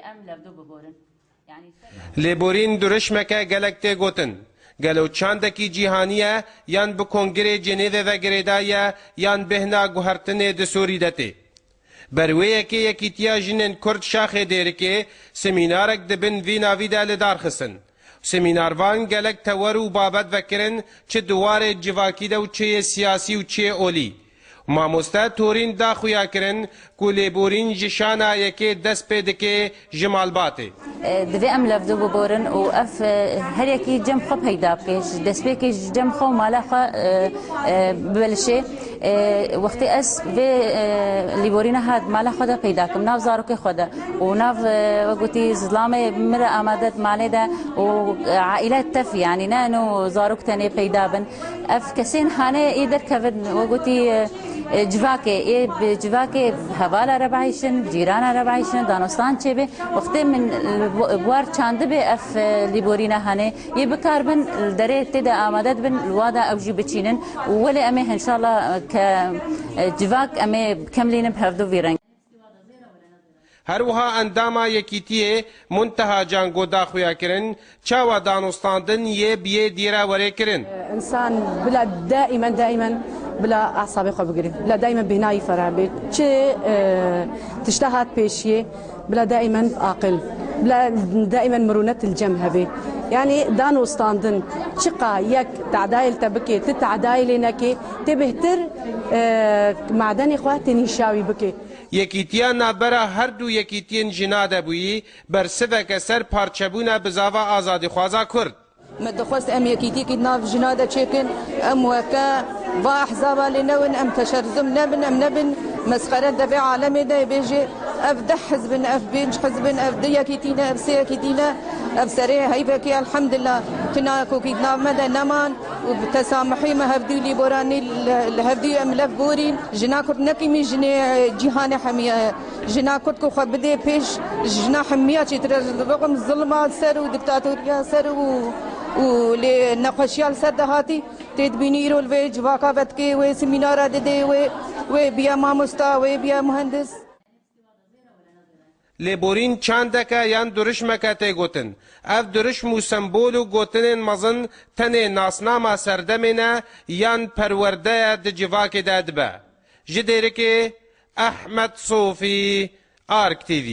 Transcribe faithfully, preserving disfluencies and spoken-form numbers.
Em levdo biborin. Lêborîn durişmeke gelek tê gotin. Gelo çandekî cîhanî ye yan bi Kongirê Cenêvê ve girêdayî ye yan bêhna guhertinê di Sûrî de tê? Ber wê yekê Yekîtiya Jinên Kurd Şaxê Dêrikê semînarek di bin vî navî de li dar xistin. Semînarvan gelek tewer û babet vekirin, çi di warê civakî de û çi yê siyasî û çi yê olî. Mamoste Torîn da xuya kirin ku lêborîn ji şana yekê dest pê dike ji malbatê. E, divê em levdo biborin û ev, e, her yekî cem xwe peyda bike, ji destpêkê ji cem xwe û mala xwe, e, e, bibelişê. E, wextê ez vê, e, lêborîna hat mala xwe de peyda kim, nav zarokê xwe de û nav, e, wek gotî, zilamê min re amade di malê de û, e, aîle tev, yanî ne eno zarok tenê peyda bin. Ev kesên hane ê derkevin, wek gotî, e, e, civakê, ê bi civakê hevala re bihişin, cîrana re bihişin, danostan çêbe. Wextê min, e, bi war çandibe ev, e, lêborîna hane, yê bikarbin, li derê tê de amade dibin, li wa de ew jî biçînin. Û welê em ê inşallah, e, ke, e, civak em ê kemlînin bi hevdu vî reng. Her wiha endama Yekîtiyê Munteha Cango da xuya kirin, çawa danûstandin yê bi yê dî re were kirin. Însan bila daimen, daimen bila asabê xwe bigire. Bila daimen bêhnayî ferah be. Çi, e, tişta hat pêşiyê, bila daimen aqil. Bila daimen mirûnet li cem hebe. Yanî danûstandin, çiqa yek tadayê li te bike, ti tadayê lê neke, tê bêhtir, e, madenê xwe tê nîşa wî bike. Yekîtiya navbera her du yekîtiyên jina de bûyî, bersiveke ser parçebûna bizava azadîxwaza Kurd. Me dixwest em yekîtiyekî di nav jina de çêkin, em weke va ehzaba lê newin, em teşerzum nebin, em nebin mesxere devê alemê de bêjê, ev deh hizb in, ev pênc hizb in, ev du yekîtî ne, ev sê yekîtî ne, ev serê heyvekî elhamdulillah, tu nakokî di nav me de neman. Û bi tesamihî me hevdû lîboranî li, li hevdû em lev borîn. Jina Kurd ne kîmî jinê, e, cîhanê hemiya ye. Jina Kurd ku xwe bidê pêş, jina hemiya çêtir e. Rixim zilma ser û diktatoriya ser û, û lê nexweşiya li ser de hatî. Tê dibînî îro li vê civaka vetikê, wê semînara didê, wê, wê biya mamosta, wê biya muhendis. Lêborîn çandeke yan durişmeke tê gotin. Ev durişm û sembol û gotinên mezin tenê nasnama serdemê ne yan perwerdeye di civakê de dibe. Ji Dêrikê, Ehmed Sofî, Ark T V.